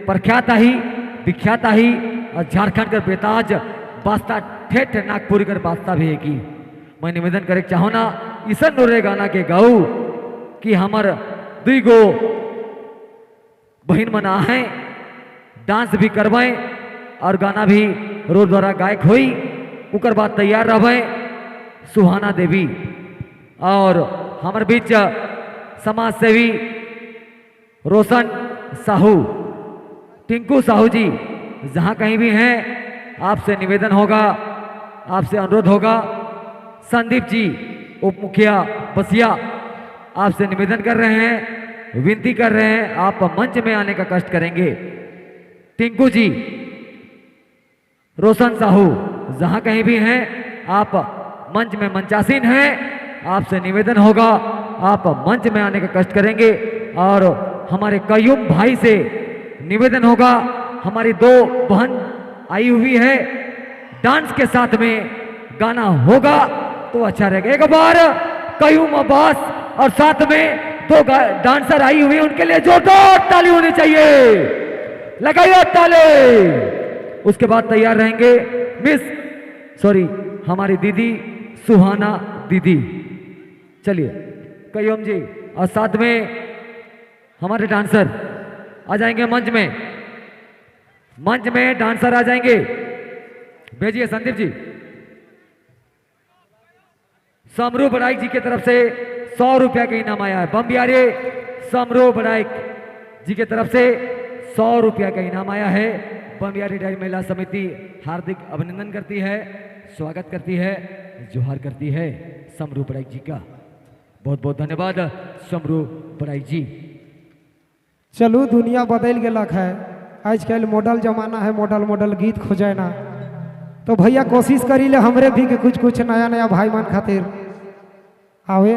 प्रख्यात आही, विख्यात आही और झारखंड के बेताज बास्ता ठेठ नागपुरी कर बास्ता भी है की मैं निवेदन करे चाहो ना इसन नोरे गाना के गाऊ कि हमार दुई गो बहन मना है, डांस भी करवाएं और गाना भी रोज द्वारा गायक हुई। उकर बाद तैयार रहे सुहाना देवी और हमारे बीच समाज सेवी रोशन साहू, टिंकू साहू जी जहां कहीं भी हैं आपसे निवेदन होगा, आपसे अनुरोध होगा। संदीप जी उप मुखिया बसिया आपसे निवेदन कर रहे हैं, विनती कर रहे हैं, आप मंच में आने का कष्ट करेंगे। टिंकू जी, रोशन साहू जहां कहीं भी हैं आप मंच में मंचासीन हैं, आपसे निवेदन होगा आप मंच में आने का कष्ट करेंगे। और हमारे कयूम भाई से निवेदन होगा, हमारी दो बहन आई हुई है, डांस के साथ में गाना होगा तो अच्छा रहेगा। एक बार कयूम अब्बास और साथ में दो डांसर आई हुई है, उनके लिए जोरदार ताली होनी चाहिए, लगाइए ताली। उसके बाद तैयार रहेंगे मिस सॉरी हमारी दीदी सुहाना दीदी। चलिए कयूम जी और साथ में हमारे डांसर आ जाएंगे मंच में, मंच में डांसर आ जाएंगे। भेजिए संदीप जी। समरू बड़ाइक जी की तरफ से 100 रुपया का इनाम आया है। बम्बियारे समरू बड़ाइक जी की तरफ से 100 रुपया का इनाम आया है। बम्बियारी डायरी महिला समिति हार्दिक अभिनंदन करती है, स्वागत करती है, जोहार करती है समरू बड़ाइक जी का। बहुत बहुत धन्यवाद समरू बड़ाइक जी। चलू दुनिया बदल गेलक है, आजकल मॉडल जमाना है, मॉडल मॉडल गीत खोजे ना। तो भैया कोशिश करी ले हमरे भी के कुछ कुछ नया नया भाई मन खातिर आवे।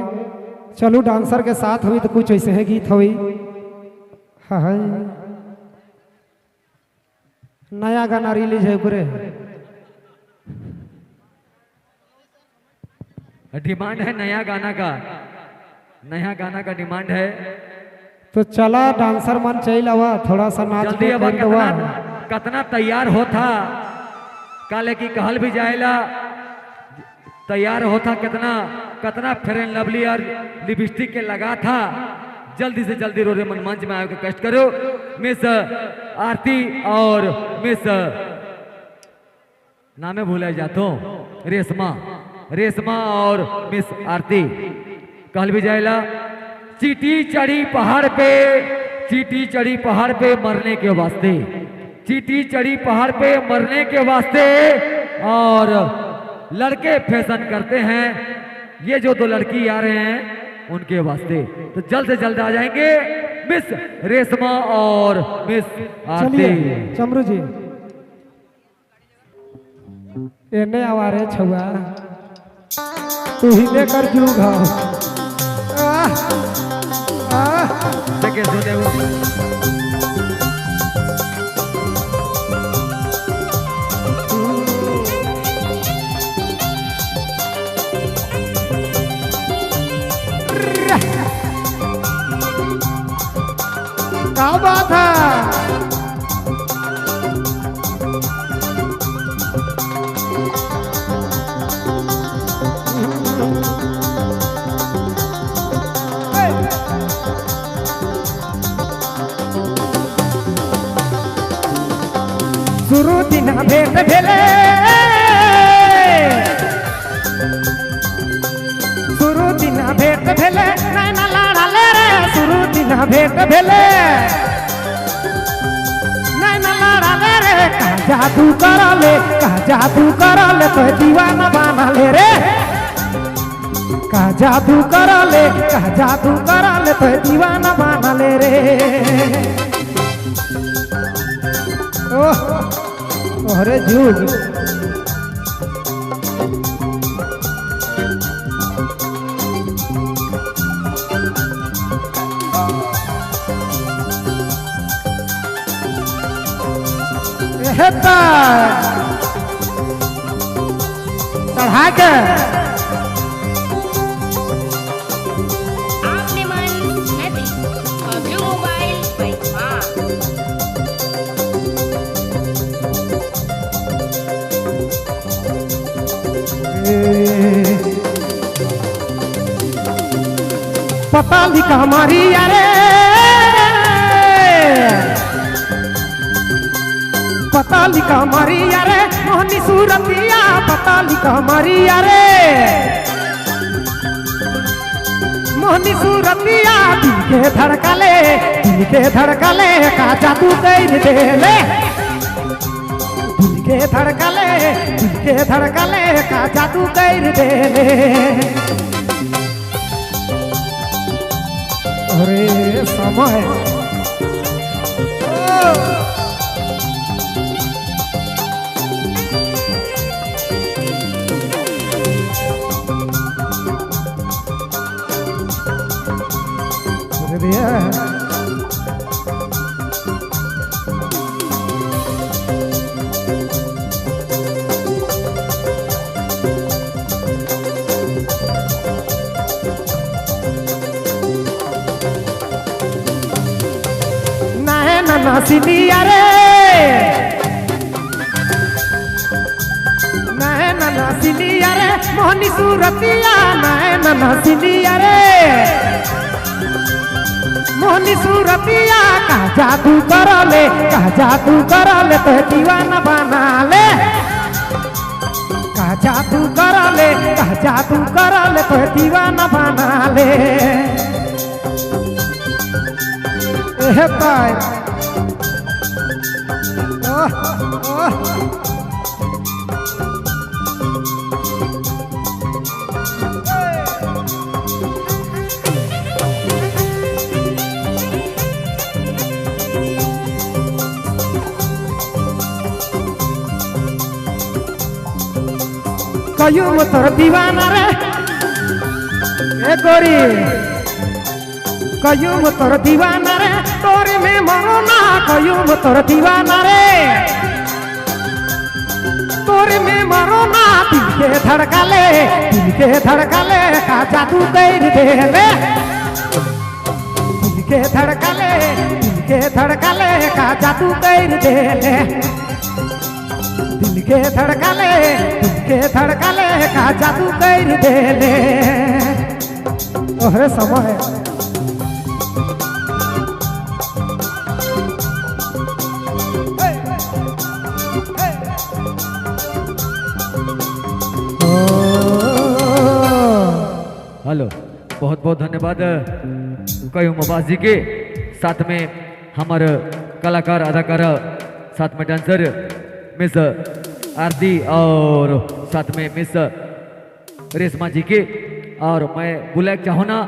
चलू डांसर के साथ हुई तो कुछ ऐसे है गीत हुई। हाँ हाँ, नया गाना रिलीज है पूरे। डिमांड है नया गाना का, नया गाना का डिमांड है। तो चला डांसर मन चल आवा, थोड़ा सा नाच जल्दी के अब कर दवा। कतना कतना तैयार होता काले की कहल भी जाएला तैयार होता, कितना कितना फेयर एंड लवली और लिपस्टिक के लगा था। जल्दी से जल्दी रोरे मन मंच में आके कष्ट करो। मिस आरती और मिस नामे भूले जातो रेशमा, रेशमा और मिस आरती। कहल भी जाएला चीटी चढ़ी पहाड़ पे, चीटी चढ़ी पहाड़ पे मरने के वास्ते, चीटी चढ़ी पहाड़ पे मरने के वास्ते और लड़के फैशन करते हैं ये जो दो लड़की आ रहे हैं उनके वास्ते। तो जल्द से जल्द आ जाएंगे मिस रेशमा और मिस आरती। चलिए चमरू जी एने आवारे छुआ तू ही लेकर जुग हो। आह, आह। देखिए सुने वो। क्या बात है। शुरू दिन भेंट भेले, शुरू दिन भेंट भेले नैना लड़ाले रे, शुरू दिन भेंट भेले नैना लड़ाले रे, का जादू करले, का जादू करले तो दीवाना बनाले रे, का जादू करले, का जादू करले तो दीवाना बनाले रे। ओह ओहरे जुग। हेता चढ़ा के आपने मन नदी बबलू मोबाइल बाइक। पताली कमरिया रे, पताली कमरिया रे मोहनी सूरतिया, पताली कमरिया रे मोहनी सूरतिया। दिल के धड़कले, दिल के धड़कले का जादू कर देले, दिल के धड़कले, दिल के धड़कले का जादू कर देले। अरे समय अरे भैया नैन नसिलिया रे, नैन नसिलिया रे मोहनी सूरतिया, नैन नसिलिया रे मोहनी सूरतिया। का जादू करले, का जादू करले तो दीवाना बना ले, का जादू करले, का जादू करले तो दीवाना बना ले। एहे पाए ओह ओह कयूम तोर दीवाना रे, ए गोरी कयूम तोर दीवाना रे, तोरे में मरो ना, कयूम तोर दीवाना रे, तोरे में मरो ना। दिल के धड़कले, दिल के धड़कले का जादू कर देले, दिल के धड़कले, दिल के धड़कले का जादू कर देले, दिल के धड़कले, दिल के धड़कले का जादू कर देले। ओहरे समय हेलो, बहुत बहुत धन्यवाद कयूम अब्बास जी के। साथ में हमारे कलाकार अदाकार, साथ में डांसर मिस आरती और साथ में मिस रेशमा जी के। और मैं बुलाए चाहूँ ना